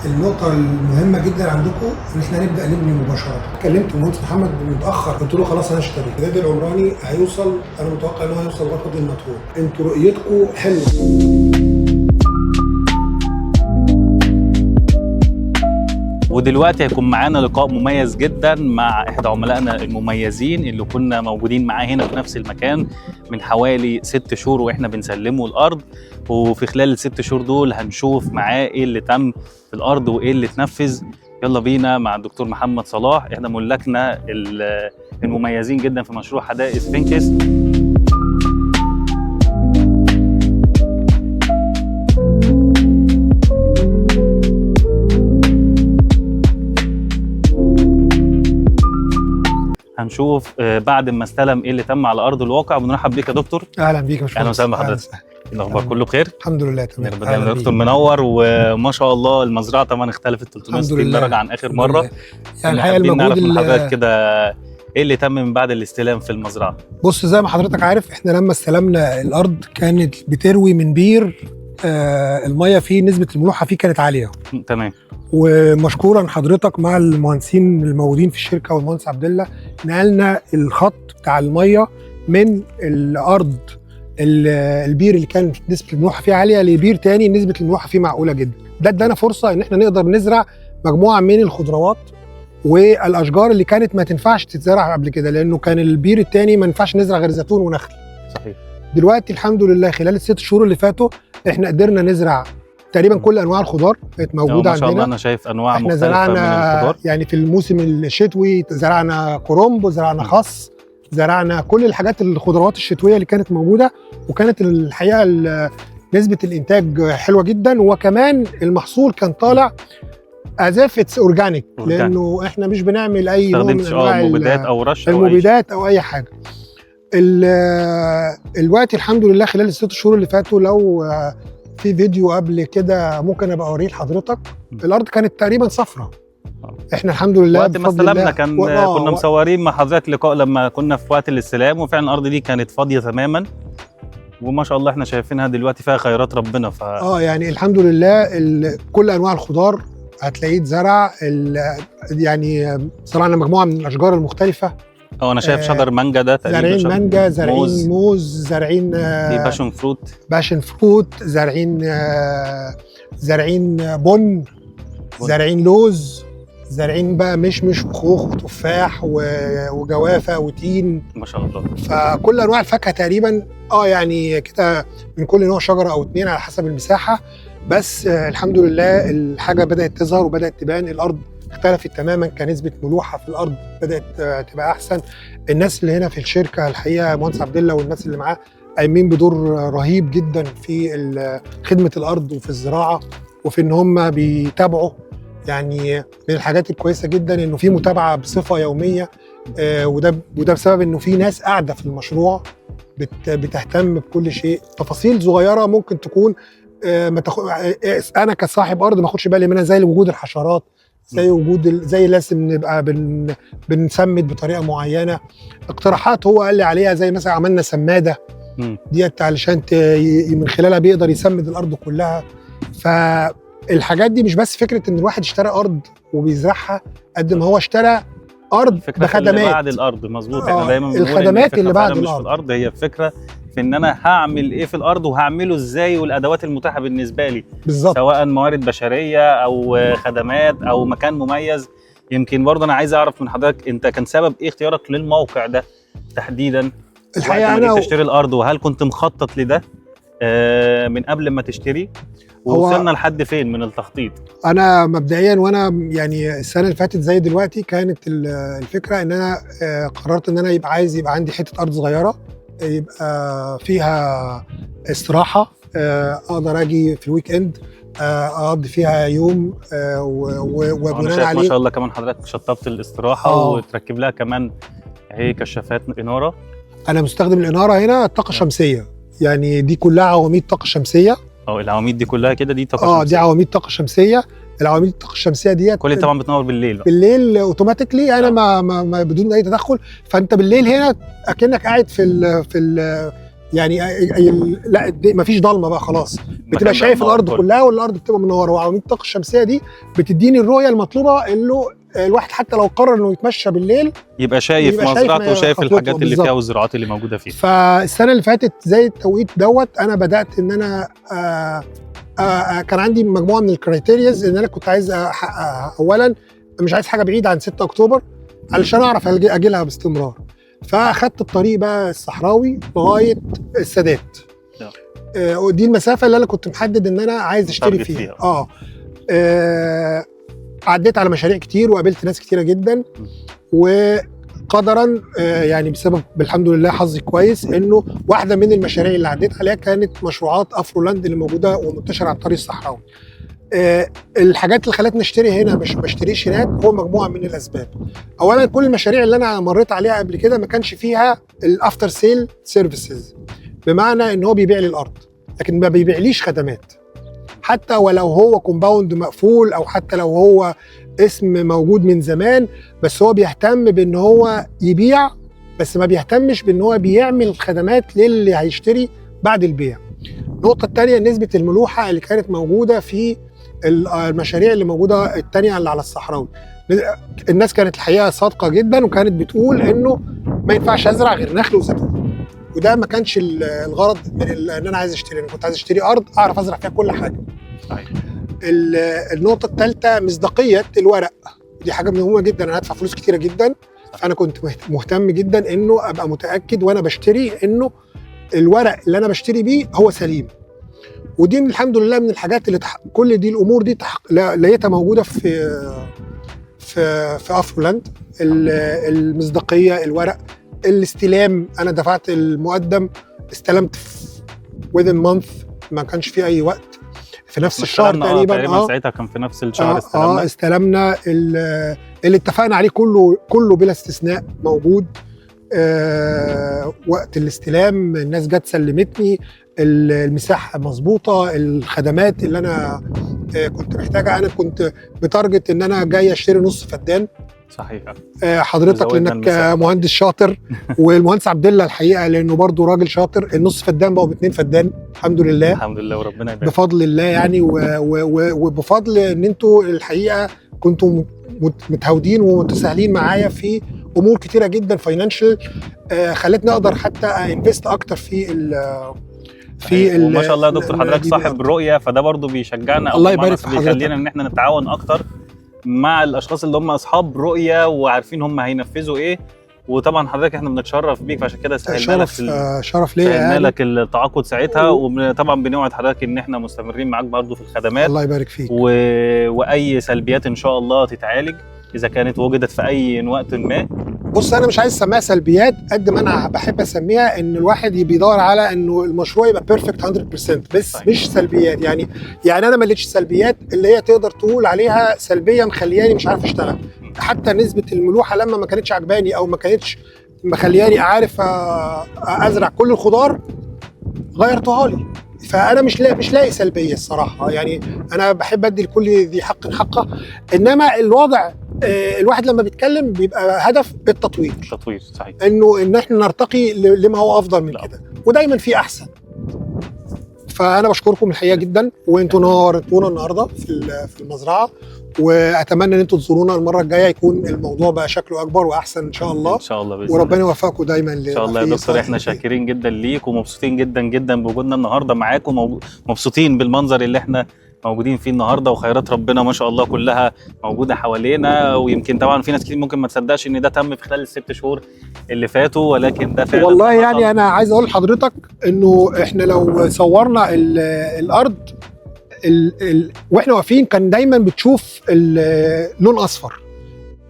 النقطة المهمة جدا عندكم ان احنا نبدا نبني مباشره. كلمت المهندس محمد متاخر، قلت له خلاص انا اشتريت. الامتداد العمراني هيوصل، انا متوقع ان هو هيوصل لغاية المدفون. انتوا رؤيتكم حلوه. ودلوقتي هيكون معانا لقاء مميز جدا مع احدى عملائنا المميزين اللي كنا موجودين معاه هنا في نفس المكان من حوالي 6 شهور واحنا بنسلمه الارض. وفي خلال ال6 شهور دول هنشوف معاه ايه اللي تم في الارض وايه اللي اتنفذ. يلا بينا مع الدكتور محمد صلاح، احدى ملاكنا المميزين جدا في مشروع حدائق سفينكس. هنشوف بعد ما استلم ايه اللي تم على ارض الواقع. بنرحب بيك يا دكتور. اهلا بيك يا باشمهندس. اهلا وسهلا أهلاً بحضرتك. وسهلا. الاخبار؟ أهلاً. كله بخير؟ الحمد لله تمام. ربنا أهلاً يا دكتور بيك. منور، وما شاء الله المزرعة طبعا اختلفت الحمد 360 لله. درجه عن اخر الحمد مره. لله. يعني الحقيقة حابين نعرف المجهود من حضرتك كده ايه اللي تم من بعد الاستلام في المزرعه؟ بص، زي ما حضرتك عارف احنا لما استلمنا الارض كانت بتروي من بير، المية فيه نسبه الملوحه فيه كانت عاليه. ومشكورا حضرتك مع المهندسين الموجودين في الشركة والمهندس عبد الله نقلنا الخط بتاع المية من الارض البير اللي كان نسبه الملوحه فيه عالية لبير تاني نسبه الملوحه فيه معقولة جدا. ده ادانا فرصة ان احنا نقدر نزرع مجموعة من الخضروات والاشجار اللي كانت ما تنفعش تتزرع قبل كده، لانه كان البير التاني ما ينفعش نزرع غير زيتون ونخل. دلوقتي الحمد لله خلال ال6 شهور اللي فاتوا احنا قدرنا نزرع تقريبا كل انواع الخضار بقت موجودة ما شاء الله عندنا. انا شايف انواع احنا مختلفة من زرعنا الخضار. يعني في الموسم الشتوي زرعنا كرنب، زرعنا خس، زرعنا كل الحاجات الخضروات الشتوية اللي كانت موجوده، وكانت الحقيقة نسبه الانتاج حلوة جدا، وكمان المحصول كان طالع as if it's organic، Organic. لانه احنا مش بنعمل اي نوع من استخدمتش انواع مبيدات او رش او اي شيء. المبيدات او اي حاجه. الوقت الحمد لله خلال ال6 شهور اللي فاتوا، لو في فيديو قبل كده ممكن ابقى اوريه لحضرتك، الارض كانت تقريبا صفراء. احنا الحمد لله وقت ما بفضل استلمنا الله كان كنا مصورين مع حضرتك لقاء لما كنا في وقت الاستلام، وفعلا الارض دي كانت فاضية تماما، وما شاء الله احنا شايفينها دلوقتي فيها خيرات ربنا. يعني الحمد لله كل انواع الخضار هتلاقيه اتزرع، يعني زرعنا مجموعة من الاشجار المختلفه. اه انا شايف شجر مانجا ده تقريبا، زارعين شجر مانجا، زارعين موز، موز، زارعين في passion fruit. passion fruit، زارعين زارعين بن، زارعين لوز، زارعين بقى مشمش وخوخ وتفاح وجوافه وتين. ما شاء الله. فكل انواع الفاكهة تقريبا، يعني كده من كل نوع شجرة او اتنين على حسب المساحه، بس الحمد لله الحاجة بدات تظهر وبدات تبان. الارض اختلفت تماما كنسبة ملوحه في الارض، بدات تبقى احسن. الناس اللي هنا في الشركة الحقيقة مهندس عبد الله والناس اللي معاه قايمين بدور رهيب جدا في خدمة الارض وفي الزراعة وفي ان هم بيتابعوا. يعني من الحاجات الكويسة جدا انه في متابعه بصفة يوميه، وده بسبب انه في ناس قاعدة في المشروع بتهتم بكل شيء. تفاصيل صغيرة ممكن تكون ما تاخ... انا كصاحب ارض ما اخدش بالي منها، زي وجود الحشرات، زي وجود زي لازم نبقى بنسمد بطريقة معينه. اقتراحات هو قال لي عليها، زي مثلا عملنا سماده ديت علشان من خلالها بيقدر يسمد الارض كلها. فالحاجات دي مش بس فكرة ان الواحد اشترى ارض وبيزرعها، قد ما هو اشترى ارض الفكرة في اللي بخدمات بعد الارض. مظبوط، احنا دايما بنقول إن الخدمات الفكرة اللي بعد فعلاً مش في الأرض. الارض، هي فكرة في ان انا هعمل ايه في الارض وهعمله ازاي والادوات المتاحة بالنسبة لي، سواء موارد بشرية او خدمات او مكان مميز. يمكن برضه انا عايز اعرف من حضرتك انت كان سبب ايه اختيارك للموقع ده تحديدا الحقيقة وقت ما انا جيت تشتري الارض، وهل كنت مخطط لده من قبل ما تشتري؟ هو- ووصلنا لحد فين من التخطيط؟ انا مبدئيا وانا يعني السنة اللي فاتت زي دلوقتي كانت الفكرة ان انا قررت ان انا يبقى عايز يبقى عندي حتة ارض صغيرة يبقى فيها استراحه، اقدر اجي في ال weekend اقضي فيها يوم، انا وبناء شايف ما عليه شاء الله كمان حضرتك شطبت الاستراحة وتركب لها كمان هي كشافات اناره. انا مستخدم الاناره هنا طاقة شمسيه، يعني دي كلها عواميد طاقة شمسيه. اه العواميد دي كلها كده دي طاقة دي شمسية. عواميد طاقة شمسيه. العواميد الطاقة الشمسية ديت كل دي طبعا بتنور بالليل بقى. بالليل automatically، انا ما بدون اي تدخل. فانت بالليل هنا اكنك قاعد في ال في ال يعني لا مفيش ضلمة بقى خلاص، بتبقى شايف الارض كلها والارض بتبقى منورة. وعواميد الطاقة الشمسية دي بتديني الرؤية المطلوبة، اللي الواحد حتى لو قرر انه يتمشى بالليل يبقى شايف مزرعته وشايف الحاجات اللي فيها والزراعات اللي موجودة فيها. فالسنة اللي فاتت زي التوقيت دوت انا بدات ان انا كان عندي مجموعة من ال criterias ان انا كنت عايز احققها. اولا مش عايز حاجة بعيدة عن 6 اكتوبر علشان اعرف اجي لها باستمرار. فاخدت الطريق بقى الصحراوي لغاية السادات. دي المسافة اللي انا كنت محدد ان انا عايز اشتري فيها. عديت على مشاريع كتير وقابلت ناس كتيرة جدا، وقدرا يعني بسبب بالحمد لله حظي كويس انه واحدة من المشاريع اللي عديت عليها كانت مشروعات افرولاند اللي موجودة ومنتشره على الطريق الصحراوي. الحاجات اللي خلتني اشتري هنا مش ما اشتريش هناك هو مجموعة من الاسباب. اولا كل المشاريع اللي انا مريت عليها قبل كده ما كانش فيها ال after sale services، بمعنى ان هو بيبيع لي الارض لكن ما بيبيعليش خدمات، حتى ولو هو compound مقفول او حتى لو هو اسم موجود من زمان، بس هو بيهتم بان هو يبيع بس ما بيهتمش بان هو بيعمل خدمات للي هيشتري بعد البيع. النقطة الثانية نسبه الملوحه اللي كانت موجودة في المشاريع اللي موجودة الثانية اللي على الصحراوي. الناس كانت الحقيقة صادقة جدا وكانت بتقول انه ما ينفعش ازرع غير نخل وزيتون، وده ما كانش الغرض من ان انا عايز اشتري. انا كنت عايز اشتري ارض اعرف ازرع فيها كل حاجة. النقطة الثالثة مصداقية الورق، دي حاجة مهمة جدا. انا هدفع فلوس كتيرة جدا، فانا كنت مهتم جدا انه ابقى متاكد وانا بشتري انه الورق اللي انا بشتري بيه هو سليم. ودي الحمد لله من الحاجات اللي كل دي الامور دي لقيتها موجودة في في في افرولاند. المصداقية، الورق، الاستلام. انا دفعت المقدم، استلمت within month، ما كانش في اي وقت، في نفس الشهر تقريبا. ساعتها كان في نفس الشهر استلمنا. استلمنا اللي اتفقنا عليه كله بلا استثناء موجود. وقت الاستلام الناس جت سلمتني، المساحة مظبوطة، الخدمات اللي انا كنت محتاجها. انا كنت ب target ان انا جاي اشتري نص فدان. صحيح. حضرتك لانك مهندس شاطر والمهندس عبد الله الحقيقة لانه برضه راجل شاطر، النص فدان بقوا ب2 فدان الحمد لله. الحمد لله وربنا يبارك بفضل الله يعني، وبفضل ان انتوا الحقيقة كنتوا متهاودين ومتساهلين معايا في امور كتيرة جدا financial، خلتني اقدر حتى invest اكتر في ال وما شاء الله يا دكتور حضرتك صاحب رؤية، فده برضو بيشجعنا، الله يبارك في حضرتك، بيخلينا ان احنا نتعاون اكتر مع الاشخاص اللي هم اصحاب رؤية وعارفين هم هينفذوا ايه. وطبعا حضرتك احنا بنتشرف بيك، فعشان كده سهلنا لك شرف ليا سهلنا لك التعاقد ساعتها. وطبعا بنوعد حضرتك ان احنا مستمرين معاك برضو في الخدمات. الله يبارك فيك. واي سلبيات ان شاء الله تتعالج اذا كانت وجدت في اي وقت ما. بص انا مش عايز اسميها سلبيات قد ما انا بحب اسميها ان الواحد بيدور على انه المشروع يبقى perfect 100%، بس طيب. مش سلبيات يعني انا ما لقيتش سلبيات اللي هي تقدر تقول عليها سلبية مخلياني مش عارف اشتغل. حتى نسبه الملوحه لما ما كانتش عجباني او ما كانتش مخلياني عارف ازرع كل الخضار غيرتها لي. فانا مش لاقي سلبية الصراحة يعني. انا بحب ادي لكل ذي حق حقه، انما الوضع الواحد لما بيتكلم بيبقى هدف التطوير. التطوير صحيح، انه ان احنا نرتقي لما هو افضل من كده، ودايما في احسن. فانا بشكركم الحقيقة جدا، وانتوا نورتونا النهارده في المزرعة، واتمنى ان انتوا تزورونا المرة الجاية يكون الموضوع بقى شكله اكبر واحسن ان شاء الله. ان شاء الله باذن الله، وربنا يوفقكم دايما ان شاء الله. يا دكتور احنا شاكرين جدا ليك ومبسوطين جدا جدا بوجودنا النهارده معاك، ومبسوطين بالمنظر اللي احنا موجودين فيه النهارده، وخيرات ربنا ما شاء الله كلها موجودة حوالينا. ويمكن طبعا في ناس كتير ممكن ما تصدقش ان ده تم في خلال ال6 شهور اللي فاتوا، ولكن ده فعلا والله يعني انا عايز اقول لحضرتك انه احنا لو صورنا الارض واحنا واقفين كان دايما بتشوف اللون اصفر،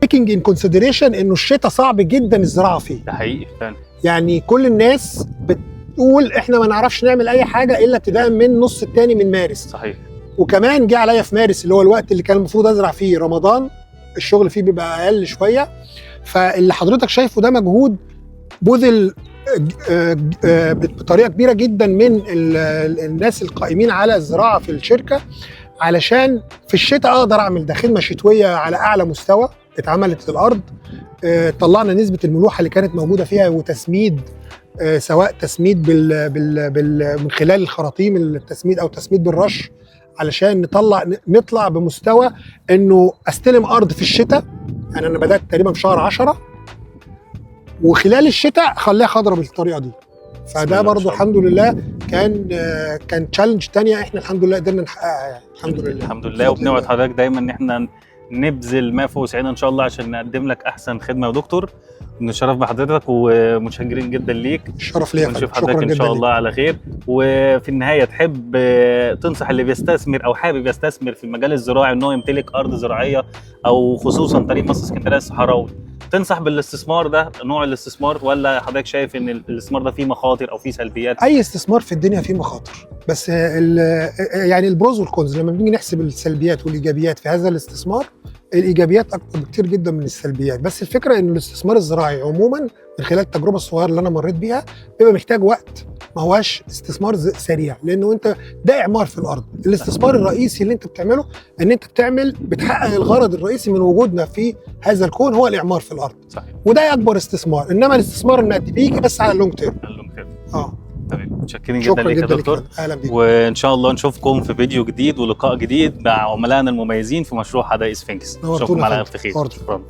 taking in consideration انه الشتاء صعب جدا الزراعة فيه. ده حقيقي فعلا، يعني كل الناس بتقول احنا ما نعرفش نعمل اي حاجة الا ابتداء من نص الثاني من مارس. صحيح. وكمان جه عليا في مارس اللي هو الوقت اللي كان المفروض ازرع فيه رمضان، الشغل فيه بيبقى اقل شوية. فاللي حضرتك شايفه ده مجهود بذل بطريقة كبيرة جدا من الناس القائمين على الزراعة في الشركة، علشان في الشتاء اقدر اعمل ده. خدمة شتوية على اعلى مستوى اتعملت للارض، طلعنا نسبه الملوحه اللي كانت موجودة فيها وتسميد سواء تسميد من خلال الخراطيم التسميد، او تسميد بالرش، علشان نطلع بمستوى انه استلم ارض في الشتاء. يعني انا بدات تقريبا في شهر 10، وخلال الشتاء خليها خضراء بالطريقة دي. فده الله ما برضو شاء الله. الحمد لله كان challenge تانية احنا الحمد لله قدرنا نحققها يعني. الحمد لله. الحمد لله. وبنوعد حضرتك دايما ان احنا نبذل ما في وسعنا ان شاء الله عشان نقدم لك احسن خدمة يا دكتور. نشرف بحضرتك ومتشكرين جدا ليك. الشرف ليا يا فندم. ونشوف حضرتك شكرا ان جدا شاء ليك. الله على خير. وفي النهاية تحب تنصح اللي بيستثمر او حابب يستثمر في المجال الزراعي ان هو يمتلك ارض زراعية، او خصوصا طريق مصر اسكندرية الصحراوي، تنصح بالاستثمار ده، نوع الاستثمار، ولا حضرتك شايف ان الاستثمار ده فيه مخاطر او فيه سلبيات؟ اي استثمار في الدنيا فيه مخاطر، بس يعني ال pros وال cons، لما بنيجي نحسب السلبيات والايجابيات في هذا الاستثمار، الايجابيات اكتر بكتير جدا من السلبيات. بس الفكرة ان الاستثمار الزراعي عموما من خلال التجربة الصغيرة اللي انا مريت بيها بيبقى محتاج وقت، ما هواش استثمار سريع، لانه انت ده اعمار في الارض. الاستثمار الرئيسي اللي انت بتعمله ان انت بتحقق الغرض الرئيسي من وجودنا في هذا الكون، هو الاعمار في الارض. صحيح. وده اكبر استثمار. انما الاستثمار المادي بيجي بس على ال long term. ال long term. اه. تمام، متشكرين جدا شكرا ليك يا جدا دكتور. لك، اهلا بيك. وان شاء الله نشوفكم في فيديو جديد ولقاء جديد مع عملائنا المميزين في مشروع حدائق سفنكس. نورتونا نشوفكم على يا الف خير. فندم. شكرا.